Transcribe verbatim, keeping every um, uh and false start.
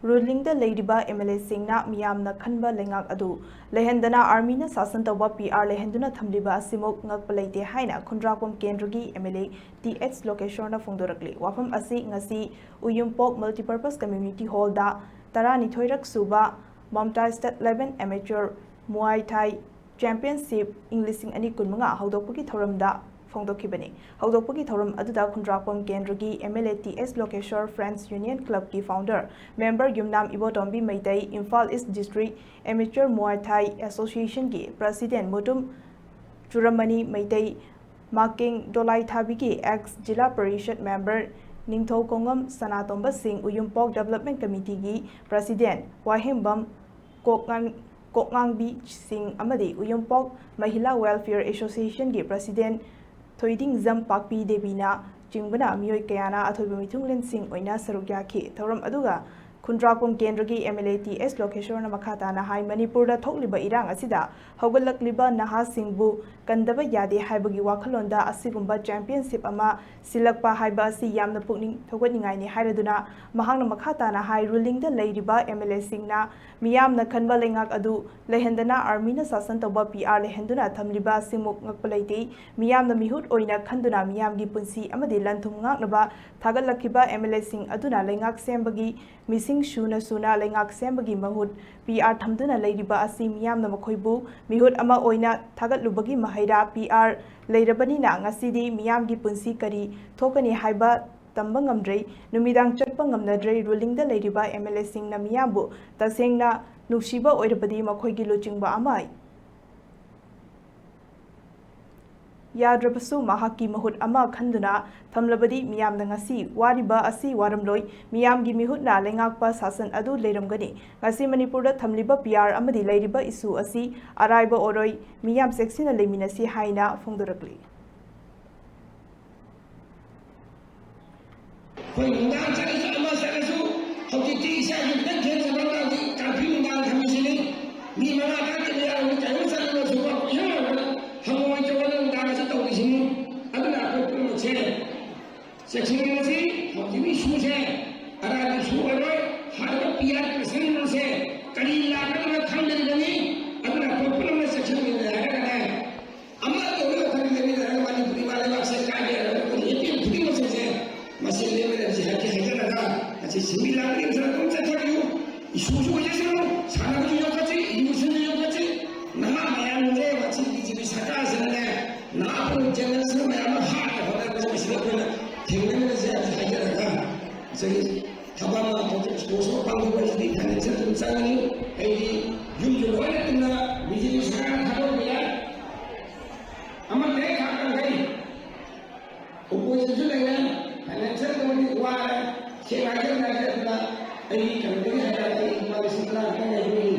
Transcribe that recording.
ꯔꯨꯂꯤꯡꯗ ꯂꯩꯔꯤꯕ M L ꯑꯦꯁꯤꯡꯅ ꯃꯤꯌꯥꯝꯅ ꯈꯟꯕ ꯂꯩꯉꯥꯛ ꯑꯗꯨ ꯂꯩꯍꯟꯗꯅ ꯑꯥꯔꯃꯤꯅ ꯁꯥꯁꯟ ꯇꯧꯕ ꯄꯤ ꯑꯥꯔ ꯂꯩꯍꯟꯗꯨꯅ ꯊꯝꯂꯤꯕ ꯑꯁꯤꯃꯨꯛ ꯉꯛꯄ ꯂꯩꯇꯦ ꯍꯥꯏꯅ ꯈꯨꯟꯗ꯭ꯔꯥꯛꯄꯝ ꯀꯦꯟꯗ꯭ꯔꯒꯤ ꯑꯦꯝ ꯑꯦꯜ ꯑꯦ ꯇꯤ ꯑꯦꯁ ꯂꯣꯀꯦꯁꯣꯔꯅ ꯐꯣꯡꯗꯣꯔꯛꯂꯤ꯫ ꯋꯥꯐꯝ ꯑꯁꯤ ꯉꯁꯤ ꯎꯌꯨꯝꯄꯣꯛ ꯃꯜꯇꯤꯄꯔꯄꯁ ꯀꯝꯃ꯭ꯌꯨꯅꯤꯇꯤ ꯍꯣꯜꯗ ꯇꯔꯥꯅꯤꯊꯣꯏꯔꯛ ꯁꯨꯕ Mamta state eleven amateur muay ꯊꯥꯏ ꯆꯦꯝꯄꯤꯌꯟꯁꯤꯞ ꯏꯪ ꯂꯤꯁꯤꯡ ꯑꯅꯤ ꯀꯨꯟꯃꯉꯥ ꯍꯧꯗꯣꯛꯄꯒꯤ ꯊꯧꯔꯝꯗ ꯐꯣꯡꯗꯣꯛꯈꯤꯕꯅꯤ꯫ ꯍꯧꯗꯣꯛꯄꯒꯤ ꯊꯧꯔꯝ ꯑꯗꯨꯗ ꯈꯨꯟꯗ꯭ꯔꯥꯛꯄꯝ ꯀꯦꯟꯗ꯭ꯔꯒꯤ M L A T S Lokeshore friends union ꯀ꯭ꯂꯕꯀꯤ founder member Yumnam Ibotombi Meitei, Imphal east district amateur muay thai ꯑꯦꯁꯣꯁꯤꯌꯦꯁꯟꯒꯤ ꯄ꯭ꯔꯁꯤꯗꯦꯟ ꯃꯨꯇꯨꯝ ꯆꯨꯔꯃꯅꯤ ꯃꯩꯇꯩ, ꯃꯥꯀꯦꯡ ꯗꯣꯂꯥꯏꯊꯥꯕꯤꯒꯤ ꯑꯦꯛꯁ ꯖꯤꯂꯥ ꯄꯔꯤꯁꯠ ꯃꯦꯝꯕꯔ ꯅꯤꯡꯊꯧ ꯀꯣꯡꯉꯝ ꯁꯅꯥꯇꯣꯝꯕ ꯁꯤꯡ, ꯎꯌꯨꯝꯄꯣꯛ ꯗꯦꯕꯂꯞꯃꯦꯟ ꯀꯃꯤꯇꯤꯒꯤ ꯄ꯭ꯔꯁꯤꯗꯦꯟ ꯋꯥꯍꯦꯡꯕꯝ ꯀꯣꯛꯉꯥꯡ-, ꯀꯣꯛꯉꯥꯡꯕꯤ ꯁꯤꯡ ꯑꯃꯗꯤ ꯎꯌꯨꯝꯄꯣꯛ ꯃꯍꯤꯂꯥ ꯋꯦꯜꯐꯤꯌꯔ ꯑꯦꯁꯣꯁꯤꯌꯦꯁꯟꯒꯤ ꯄ꯭ꯔꯁꯤꯗꯦꯟ ꯊꯣꯏꯗꯤꯡꯖꯝ ꯄꯥꯛꯄꯤ ꯗꯦꯕꯤꯅ ꯆꯤꯡꯕꯅ ꯃꯤꯑꯣꯏ ꯀꯌꯥꯅ ꯑꯊꯣꯏꯕ ꯃꯤꯊꯨꯡꯂꯦꯟꯁꯤꯡ ꯑꯣꯏꯅ ꯁꯔꯨꯛ ꯌꯥꯈꯤ꯫ ꯊꯧꯔꯝ ꯑꯗꯨꯒ ꯈꯨꯟꯗ꯭ꯔꯥꯛꯄꯝ ꯀꯦꯟꯗ꯭ꯔꯒꯤ ꯑꯦꯝ ꯑꯦꯜ ꯑꯦ ꯇꯤ ꯑꯦꯁ ꯂꯣꯀꯦꯁꯣꯔꯅ ꯃꯈꯥ ꯇꯥꯅ ꯍꯥꯏ, ꯃꯅꯤꯄꯨꯔꯗ ꯊꯣꯛꯂꯤꯕ ꯏꯔꯥꯡ ꯑꯁꯤꯗ ꯍꯧꯒꯠꯂꯛꯂꯤꯕ ꯅꯍꯥꯁꯤꯡꯕꯨ ꯀꯟꯗꯕ ꯌꯥꯗꯦ ꯍꯥꯏꯕꯒꯤ ꯋꯥꯈꯜꯂꯣꯟꯗ ꯑꯁꯤꯒꯨꯝꯕ ꯆꯦꯝꯄꯤꯌꯟꯁꯤꯞ ꯑꯃ ꯁꯤꯜꯂꯛꯄ ꯍꯥꯏꯕ ꯑꯁꯤ ꯌꯥꯝꯅ ꯄꯨꯛꯅꯤꯡ ꯊꯧꯒꯠꯅꯤꯡꯉꯥꯏꯅꯤ ꯍꯥꯏꯔꯗꯨꯅ ꯃꯍꯥꯛꯅ ꯃꯈꯥ ꯇꯥꯅ ꯍꯥꯏ, ꯔꯨꯂꯤꯡꯗ ꯂꯩꯔꯤꯕ ꯑꯦꯝ ꯑꯦꯜ ꯑꯦꯁꯤꯡꯅ ꯃꯤꯌꯥꯝꯅ ꯈꯟꯕ ꯂꯩꯉꯥꯛ ꯑꯗꯨ ꯂꯩꯍꯟꯗꯅ ꯑꯥꯔꯃꯤꯅ ꯁꯥꯁꯟ ꯇꯧꯕ ꯄꯤ ꯑꯥꯔ ꯂꯩꯍꯟꯗꯨꯅ ꯊꯝꯂꯤꯕ ꯑꯁꯤꯃꯨꯛ ꯉꯛꯄ ꯂꯩꯇꯦ꯫ ꯃꯤꯌꯥꯝꯅ ꯃꯤꯍꯨꯠ ꯑꯣꯏꯅ ꯈꯟꯗꯨꯅ ꯃꯤꯌꯥꯝꯒꯤ ꯄꯨꯟꯁꯤ ꯑꯃꯗꯤ ꯂꯟ ꯊꯨꯝ ꯉꯥꯛꯅꯕ ꯊꯥꯒꯠꯂꯛꯈꯤꯕ ꯑꯦꯝ ꯑꯦꯜ ꯑꯦꯁꯤꯡ ꯑꯗꯨꯅ ꯂꯩꯉꯥꯛ ꯁꯦꯝꯕꯒꯤ ꯃꯤꯁꯤꯡ ꯁꯨꯅ ꯁꯨꯅ ꯂꯩꯉꯥꯛ ꯁꯦꯝꯕꯒꯤ ꯃꯍꯨꯠ ꯄꯤ ꯑꯥꯔ ꯊꯝꯗꯨꯅ ꯂꯩꯔꯤꯕ ꯑꯁꯤ ꯃꯤꯌꯥꯝꯅ ꯃꯈꯣꯏꯕꯨ ꯃꯤꯍꯨꯠ ꯑꯃ ꯑꯣꯏꯅ ꯊꯥꯒꯠꯂꯨꯕꯒꯤ ꯃꯍꯩꯔꯥ꯫ ꯄꯤ ꯑꯥꯔ ꯂꯩꯔꯕꯅꯤꯅ ꯉꯁꯤꯗꯤ ꯃꯤꯌꯥꯝꯒꯤ ꯄꯨꯟꯁꯤ ꯀꯔꯤ ꯊꯣꯛꯀꯅꯤ ꯍꯥꯏꯕ ꯇꯝꯕ ꯉꯝꯗ꯭ꯔꯦ꯫ ꯅꯨꯃꯤꯗꯥꯡ ꯆꯠꯄ ꯉꯝꯅꯗ꯭ꯔꯦ꯫ ꯔꯨꯂꯤꯡꯗ ꯂꯩꯔꯤꯕ ꯑꯦꯝ ꯑꯦꯜ ꯑꯦꯁꯤꯡꯅ ꯃꯤꯌꯥꯝꯕꯨ ꯇꯁꯦꯡꯅ ꯅꯨꯡꯁꯤꯕ ꯑꯣꯏꯔꯕꯗꯤ ꯃꯈꯣꯏꯒꯤ ꯂꯨꯆꯤꯡꯕ ꯑꯃ ꯌꯥꯗ꯭ꯔꯕꯁꯨ ꯃꯍꯥꯛꯀꯤ ꯃꯍꯨꯠ ꯑꯃ ꯈꯟꯗꯨꯅ ꯊꯝꯂꯕꯗꯤ ꯃꯤꯌꯥꯝꯅ ꯉꯁꯤ ꯋꯥꯔꯤꯕ ꯑꯁꯤ ꯋꯥꯔꯝꯂꯣꯏ꯫ ꯃꯤꯌꯥꯝꯒꯤ ꯃꯤꯍꯨꯠꯅ ꯂꯩꯉꯥꯛꯄ ꯁꯥꯁꯟ ꯑꯗꯨ ꯂꯩꯔꯝꯒꯅꯤ꯫ ꯉꯁꯤ ꯃꯅꯤꯄꯨꯔꯗ ꯊꯝꯂꯤꯕ ꯄꯤ ꯑꯥꯔ ꯑꯃꯗꯤ ꯂꯩꯔꯤꯕ ꯏꯁꯨ ꯑꯁꯤ ꯑꯔꯥꯏꯕ ꯑꯣꯏꯔꯣꯏ꯫ ꯃꯤꯌꯥꯝ ꯆꯦꯛꯁꯤꯟꯅ ꯂꯩꯃꯤꯟꯅꯁꯤ ꯍꯥꯏꯅ ꯐꯣꯡꯗꯣꯔꯛꯂꯤ꯫ ꯑꯩꯈꯣꯏ ꯅꯨꯡꯗꯥꯡ ꯆꯠꯂꯁꯨ ꯑꯃ ꯆꯠꯂꯁꯨ ꯍꯧꯖꯤꯛꯇꯤ ꯏꯁꯥꯒꯤ ꯈꯤꯇꯪ ꯈꯦꯠꯅꯕ ꯑꯉꯥꯡꯗꯤ ꯀꯥꯔꯐ꯭ꯌꯨ ꯅꯨꯡꯗꯥꯡ ꯊꯝꯃꯤꯁꯤꯅꯤ꯫ ꯃꯤ ꯃꯉꯥ ꯇꯔꯥ ꯇꯔꯦꯠ ꯌꯥꯎꯔꯗꯤ ꯀꯩꯅꯣ ꯆꯠꯂꯨꯔꯁꯨꯀꯣ ꯏꯍꯥꯡ ꯍꯥꯡꯕꯗ ꯍꯪꯉꯣꯏ ꯆꯣꯡꯉꯒ ꯅꯨꯡꯗꯥꯡ ꯑꯁꯤ ꯇꯧꯔꯤꯁꯤꯅꯤ꯫ ꯑꯗꯨꯅ ꯑꯩꯈꯣꯏ ꯄꯨꯝꯅꯃꯛꯁꯦ ꯆꯦꯛꯁꯤꯟꯅꯁꯤ꯫ ꯍꯧꯖꯤꯛꯀꯤ ꯏꯁꯨꯁꯦ ꯑꯔꯥꯏꯕ ꯏꯁꯨ ꯑꯣꯏꯔꯣꯏ꯫ ꯍꯥꯏꯔꯤꯕ ꯄꯤ ꯑꯥꯔ ꯄ꯭ꯔꯁꯤꯗꯦꯟꯁꯦ ꯀꯔꯤ ꯂꯥꯛꯀꯗꯕ ꯈꯪꯗꯔꯤꯕꯅꯤ꯫ ꯑꯗꯨꯅ ꯑꯩꯈꯣꯏ ꯄꯨꯝꯅꯃꯛ ꯆꯦꯛꯁꯤꯟꯃꯤꯟꯅꯔꯒꯅꯦ, ꯑꯃꯠꯇ ꯑꯣꯏꯕ ꯋꯥꯈꯜ ꯂꯩꯃꯤꯟꯅꯔꯒ ꯃꯅꯤꯄꯨꯔ ꯏꯃꯥ ꯂꯩꯕꯥꯛꯁꯦ ꯀꯥꯏꯗ ꯌꯥꯔꯒ ꯑꯩꯈꯣꯏ ꯑꯦ ꯄꯤ ꯑꯦꯜ ꯈꯨꯗꯤꯡꯃꯛꯁꯤꯡꯁꯦ ꯃꯁꯤ ꯂꯦꯞꯃꯤꯟꯅꯕꯁꯤ ꯍꯥꯏꯗꯤ ꯍꯥꯏꯖꯔꯒ ꯃꯁꯤ ꯁꯤꯟꯃꯤ ꯂꯥꯡꯃꯤꯁꯤꯡ ꯑꯗꯨꯝ ꯆꯠꯊꯕꯤꯌꯨ꯫ ꯏꯁꯨꯁꯨ ꯑꯣꯏꯖꯁꯅꯨ, ꯁꯥꯟꯅꯕꯁꯨ ꯌꯣꯛꯈꯠꯁꯤ, ꯏꯃꯣꯁꯟꯁꯨ ꯌꯣꯛꯈꯠꯁꯤ꯫ ꯅꯍꯥ ꯃꯌꯥꯝꯁꯦ ꯃꯁꯤ ꯕꯤ ꯖꯦ ꯄꯤ ꯁꯔꯀꯥꯔꯁꯤꯅꯅꯦ, ꯅꯍꯥ ꯄꯨꯂꯞ ꯆꯦꯟꯅꯔꯁꯤꯅ ꯃꯌꯥꯝ ꯑꯃ ꯍꯥꯠꯅ ꯈꯣꯠꯅꯕꯁꯦ ꯃꯁꯤꯗ ꯑꯩꯈꯣꯏꯅ ꯊꯦꯡꯅꯃꯤꯟꯅꯁꯦ ꯍꯥꯏꯖꯔꯒ ꯉꯁꯥꯏꯒꯤ ꯊꯕꯛ ꯑꯃ ꯍꯧꯖꯤꯛ ꯏꯁꯄꯣꯔꯠꯁ ꯑꯃ ꯄꯥꯡꯊꯣꯛꯄ ꯍꯥꯏꯁꯤꯗꯤ ꯐꯥꯏꯅꯥꯟꯁꯤꯌꯦꯜ ꯑꯗꯨꯝ ꯆꯪꯉꯤ꯫ ꯑꯩꯗꯤ ꯌꯨꯝꯁꯨ ꯂꯣꯏꯅ ꯇꯨꯝꯅ ꯕꯤ ꯖꯦ ꯄꯤ ꯁꯔꯀꯥꯔꯅ ꯊꯥꯗꯣꯛꯄ ꯌꯥꯏ꯫ ꯑꯃ ꯍꯦꯛ ꯊꯥꯡꯒꯠꯈ꯭ꯔꯦ꯫ ꯑꯣꯄꯣꯖꯤꯁꯟꯁꯨ ꯂꯩꯔꯦ, ꯐꯥꯏꯅꯥꯟꯁꯤꯌꯦꯜ ꯀꯃꯤꯇꯤ ꯋꯥꯔꯦ꯫ ꯁꯦꯡꯅ ꯍꯥꯏꯖꯔꯒ ꯑꯩꯒꯤ ꯀꯩꯅꯣꯗꯒꯤ ꯍꯥꯏꯔꯒ ꯑꯩ ꯂꯨꯄꯥ ꯂꯤꯁꯤꯡ ꯇꯔꯥ ꯈꯛꯇꯪ ꯂꯩꯕꯅꯤ꯫